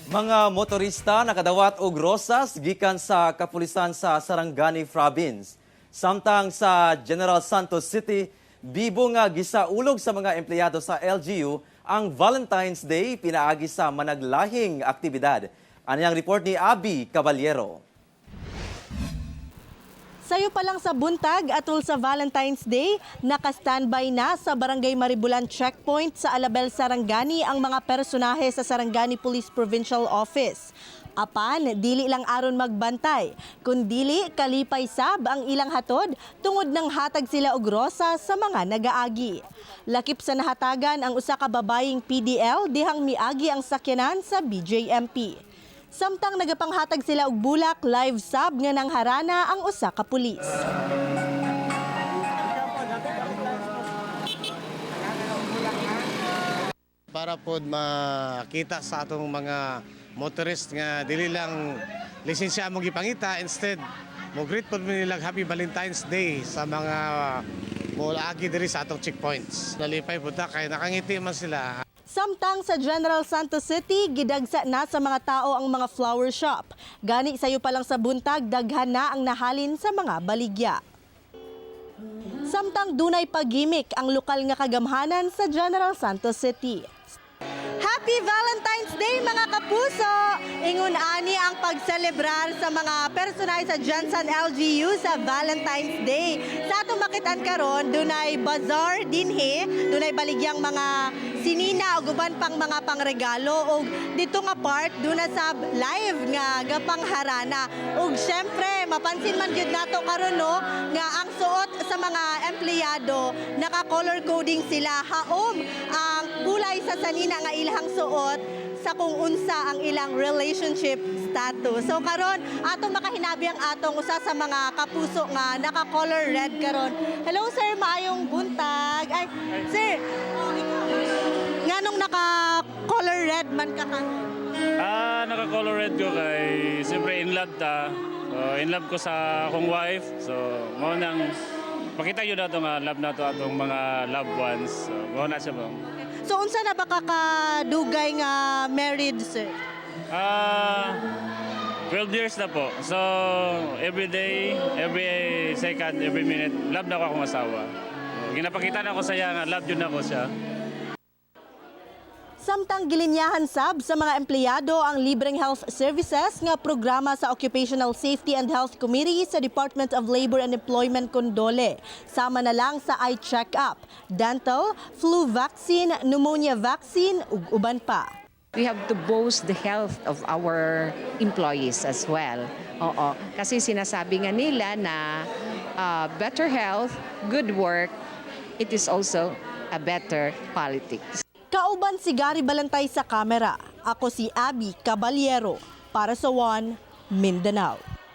Mga motorista nakadawat og rosas gikan sa kapulisan sa Sarangani Province. Samtang sa General Santos City, bibo nga gisaulog sa mga empleyado sa LGU ang Valentine's Day pinaagi sa managlahing aktibidad. Aniyang report ni Abby Caballero. Sayo pa lang sa buntag atol sa Valentine's Day, naka-standby na sa Barangay Maribulan Checkpoint sa Alabel, Sarangani ang mga personahe sa Sarangani Police Provincial Office. Apan, dili lang aron magbantay, kundili kalipay sab ang ilang hatod tungod ng hatag sila og rosa sa mga nagaagi. Lakip sa nahatagan ang usa ka babayeng PDL dihang miagi ang sakyanan sa BJMP. Samtang nagapanghatag sila og bulak, live sab nga nangharana ang usa ka pulis. Para pod makita sa atong mga motorist nga dili lang lisensya among gipangita, instead mo greet pod mi nila Happy Valentine's Day sa mga moagi diri sa atong checkpoints. Nalipay pud ta kay nakangiti man sila. Samtang sa General Santos City, gidagsa na sa mga tao ang mga flower shop. Gani sayo pa lang sa buntag, daghan na ang nahalin sa mga baligya. Samtang dunay pagimik ang lokal nga kagamhanan sa General Santos City. Happy Valentine's Day, mga kapuso! Ingon ani ang pagselebrar sa mga personay sa GenSan LGU sa Valentine's Day. Sa atong makitaan karon, dunay bazaar dinhi, dunay baligyang mga sinina ug uban pang mga pangregalo, ug dito nga part duna sa live nga gapangharana. Ug syempre mapansin man gyud nato karon, no, nga ang suot sa mga empleyado, naka color coding sila, haom ang kulay sa sanina nga ilang suot sa kung unsa ang ilang relationship status. So karon atong makahinabi ang atong usa sa mga kapuso nga naka color red karon. Hello sir, maayong buntag. Ay, sir, oh, ikaw, nganong naka color red man ka karon? Ah, naka-color red ko kay siyempre in love ta. So, in love ko sa akong wife. So, mao nang makita yun nato nga love nato atong mga loved ones. So, mao na siya ba. So unsa na ba ka kadugay nga married, sir? Ah, 12 years na po. So, every day, every second, every minute, love na ko akong asawa. So, ginapakita na ko sa iya nga love yun ako siya. Samtang gilinyahan sab sa mga empleyado ang libreng health services nga programa sa Occupational Safety and Health Committee sa Department of Labor and Employment kon DOLE. Sama na lang sa eye check-up, dental, flu vaccine, pneumonia vaccine ug uban pa. We have to boost the health of our employees as well. Oo. Kasi sinasabi nga nila na better health, good work, it is also a better politics. Kauban si Gary Balantay sa kamera. Ako si Abby Caballero para sa One Mindanao.